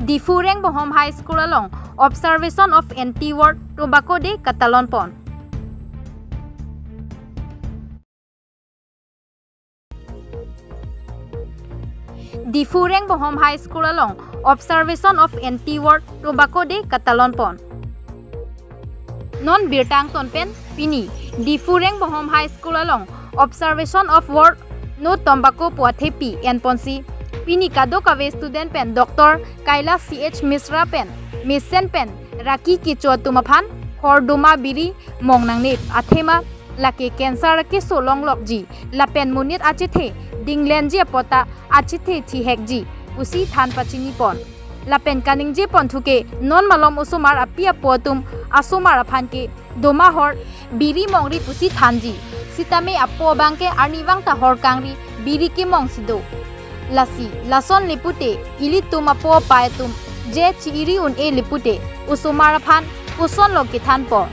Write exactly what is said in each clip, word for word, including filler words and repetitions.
Diphu Rengbohom High School along observation of anti-war tobacco day katalon pon. Diphu Rengbohom High School along observation of anti-war tobacco day katalon pon. Non birta angton pen pini Diphu Rengbohom High School along observation of war no tobacco pu athepi enponsi pini kadokave student pen Doctor Kailash C H Mishra pen mesen pen raki kecho atum aphan hor doma biri mong nangne athema lake cancer keso longlokji lapen monit achethe dinglenji apot ta achethe thihekji pusi than pachini pon. Lapen kaningje pon thuke non malom osomar api apo atum asomar aphan ke doma hor biri mongri pusi thanji. Sitame apo abang ke arnivang ta hor kangri biri kemong si do. Lasi lason le pute ilitum apo apai atum je chi-iri un-e le pute osomar aphan kosonlo kethan pon.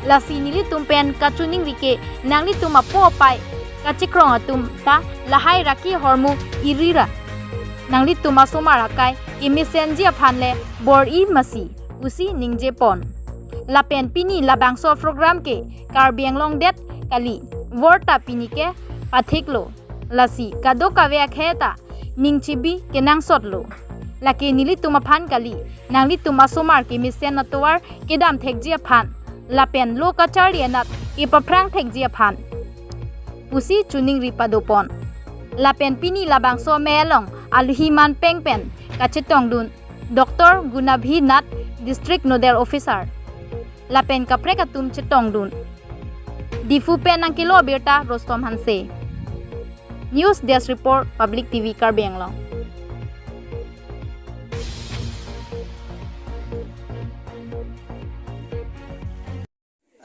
Lasi nelitum pen kachiningri ke nanglitum apo apai kachekrong atum ta lahai raki hormu irira nanglitum asomar akai kemesenji aphan le bor-i masi pusi ningje pon. Lapen pini labangso program ke Karbi Anglong det kali, war ta pini ke pathiklo. Lasi kadokave akhei ta ning chibi kenangsotlo. Lake nelitum aphan kali, nanglitum asomar kemesen atovar kedam thekji aphan lapen lo kacharli anat kepaphrang thekji aphan pusi chiningri pado pon. Lapen pini labangso amei along alohi manpeng pen kachetongdun Doctor Gunabhi Nath, District Nodal Officer, lapen kaprek atum chetongdun. Diphu pen nangkelo birta Rostom Hanse. News Desk Report, Public T V Karbi Anglong.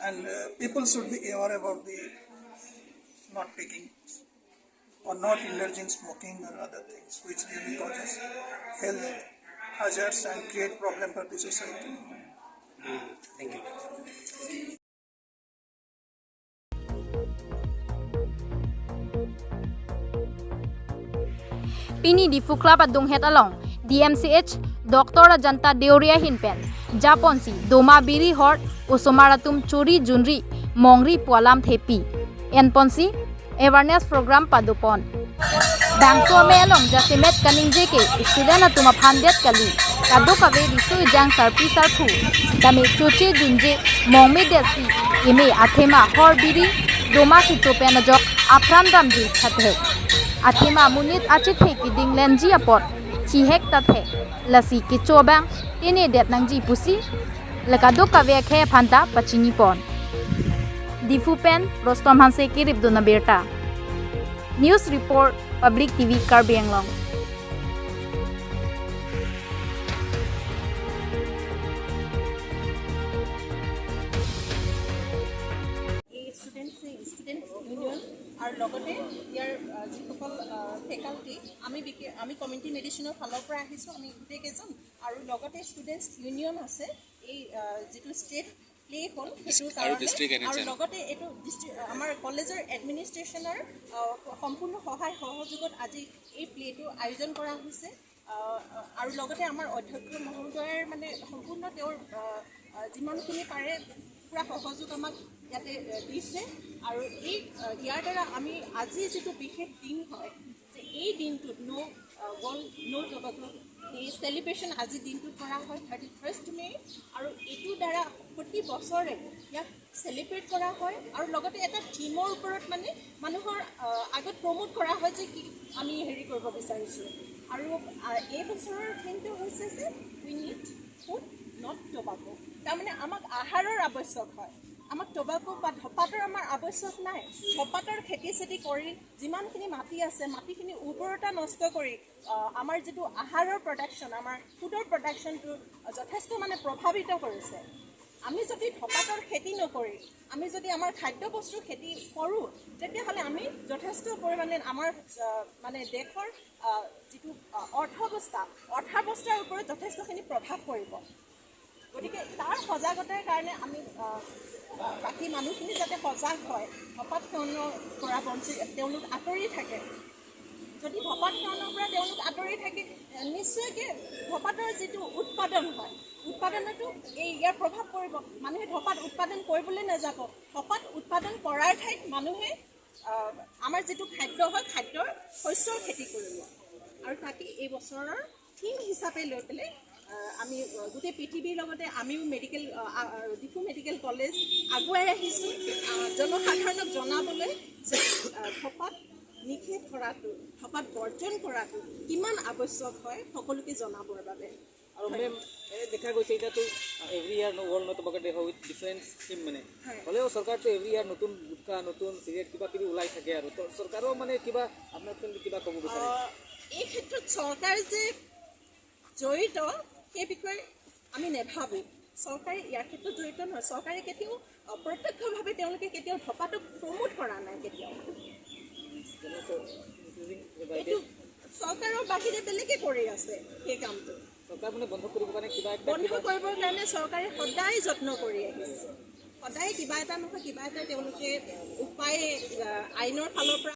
And uh, people should be aware about the not taking or not indulging smoking or other things which really causes health hazards and create problem for the society. Thank you. Pini Diphu Club adunghet along D M C H Doctor Ajanta Deoria ahin pen japonsi doma biri hor osomar atum chori junri mongri pu alam thepi enponsi awareness program pado pon. Bangso amei along jasemet kaningje ke student atum aphan det kali, kadokave riso ejang sarpi sarpo tame choche junje mongme detsi eme athema hor biri doma kecho pen ajok apran damji thathek. Athema monit achethe kedinglenji apot chihek tathe. Lasi kecho abang tene det nangji pusi le kadokave akhei aphan ta pachini pon. Diphu pen Rostom Hanse keripdun abirta. News Report, Public T V Karbi Anglong. এই student students union আৰু লগতে ইয়াৰ আহ, যিসকল ফেকাল্টি, আমি বিকে- আমি কমিউনিটি মেডিচিনৰ ফালৰ পৰা আহিছোঁ। আমি গোটেইকেইজন আৰু লগতে ষ্টুডেণ্টছ ইউনিয়ন আছে, এই আহ, যিটো ষ্টেট প্লে হ'ল সেইটোৰ আৰু কাৰণে। District N H M. আৰু লগতে এইটো ডিষ্ট্ৰিক্ট আমাৰ কলেজৰ এডমিনিষ্ট্ৰেশ্যনৰ আহ, সম্পূৰ্ণ সহায় সহযোগত আজি এই প্লেটো আয়োজন কৰা হৈছে। আহ, আৰু লগতে আমাৰ অধ্যক্ষ মহোদয়ৰ মানে সম্পূৰ্ণ তেওঁৰ আহ, আহ, যিমানখিনি পাৰে পূৰা সহযোগ আমাক ইয়াতে আহ, দিছে। আৰু এই আহ, ইয়াৰ দ্বাৰা আমি আজি যিটো বিশেষ দিন হয় যে এই দিনটোত ন' ৱৰ্ল্ড ন' টবাকো ডে চেলিব্ৰেশ্যন আজি দিনটো কৰা হয়, থাৰ্টি ফাৰ্ষ্ট মে। আৰু এইটো দ্বাৰা প্ৰতি বছৰে ইয়াক চেলিব্ৰেট কৰা হয় আৰু লগতে এটা থিমৰ ওপৰত মানে মানুহৰ আহ, আগত প্ৰমোট কৰা হয় যে কি আমি হেৰি কৰিব বিচাৰিছোঁ। আৰু আহ, এই বছৰৰ থিমটো হৈছে যে we need food not tobacco. তাৰমানে আমাক আহাৰৰ আৱশ্যক হয়, আমাক টবাকো বা ধপাতৰ আমাৰ আৱশ্যক নাই। ধপাতৰ খেতি চেতি কৰি যিমানখিনি মাটি আছে, মাটিখিনি উৰ্বৰতা নষ্ট কৰি আহ, আমাৰ যিটো আহাৰৰ প্ৰডাকশ্যন, আমাৰ ফুডৰ প্ৰডাকশ্যনটো যথেষ্ট মানে প্ৰভাৱিত কৰিছে। আমি যদি ধপাতৰ খেতি নকৰি আমি যদি আমাৰ খাদ্যবস্তুৰ খেতি কৰোঁ, তেতিয়াহ'লে আমি যথেষ্ট পৰিমাণে আমাৰ আহ, মানে দেশৰ আহ, যিটো আহ, অৰ্থৱস্থা, অৰ্থৱস্থাৰ ওপৰত যথেষ্টখিনি প্ৰভাৱ পৰিব। গতিকে তাৰ সজাগতাৰ কাৰণে আমি আহ, বাকী মানুহখিনি যাতে সজাগ হয়, ধপাত সেৱন কৰা বঞ্চিত তেওঁলোক আঁতৰি থাকে। যদি ধপাত সেৱনৰ পৰা তেওঁলোক আঁতৰি থাকে, নিশ্চয়কৈ ধপাতৰ যিটো উৎপাদন হয়, উৎপাদনতো এই ইয়াৰ প্ৰভাৱ পৰিব। মানুহে ধপাত উৎপাদন কৰিবলৈ নাযাব। ধপাত উৎপাদন কৰাৰ ঠাইত মানুহে আহ, আমাৰ যিটো খাদ্য হয়, খাদ্যৰ শস্যৰ খেতি কৰিব। আৰু তাকে এই বছৰৰ থিম হিচাপে লৈ পেলাই আহ, আমি আহ, গোটেই পৃথিৱীৰ লগতে আমিও মেডিকেল আহ, আহ, ডিফু মেডিকেল কলেজ আগুৱাই আহিছোঁ আহ, জনসাধাৰণক জনাবলৈ যে আহ, ধপাত নিষেধ কৰাটো, ধপাত বৰ্জন কৰাটো কিমান আৱশ্যক হয় সকলোকে জনাবৰ বাবে। আৰু মেম, এই দেখা গৈছে এতিয়াতো এভৰি ইয়াৰ ৱৰ্ল্ড নতুবাকে দেখা উইথ ডিফাৰেণ্ট থিম মানে। হয়। হ'লেও চৰকাৰতো এভৰি ইয়াৰ নতুন গুটখা, নতুন চিগাৰেট কিবা কিবি ওলাই থাকে আৰু। তো চৰকাৰেও মানে কিবা আপোনালোকে কিবা ক'ব বিচাৰে? আহ, এই ক্ষেত্ৰত চৰকাৰ যে জড়িত, সেই বিষয়ে আমি নাভাবোঁ। চৰকাৰে ইয়াৰ ক্ষেত্ৰত জড়িত নহয়। চৰকাৰে কেতিয়াও আহ, প্ৰত্যক্ষভাৱে তেওঁলোকে কেতিয়াও ধপাতক প্ৰমোট কৰা নাই কেতিয়াও। এইটো চৰকাৰৰ বাহিৰে বেলেগে কৰি আছে সেই কামটো। চৰকাৰ মানে বন্ধ কৰিবৰ কাৰণে কিবা একটা বন্ধ কিবা কৰিবৰ কাৰণে চৰকাৰে সদায় যত্ন কৰি আহিছে। সদায় কিবা এটা নহয় কিবা এটা তেওঁলোকে উপায় আহ, আইনৰ ফালৰ পৰা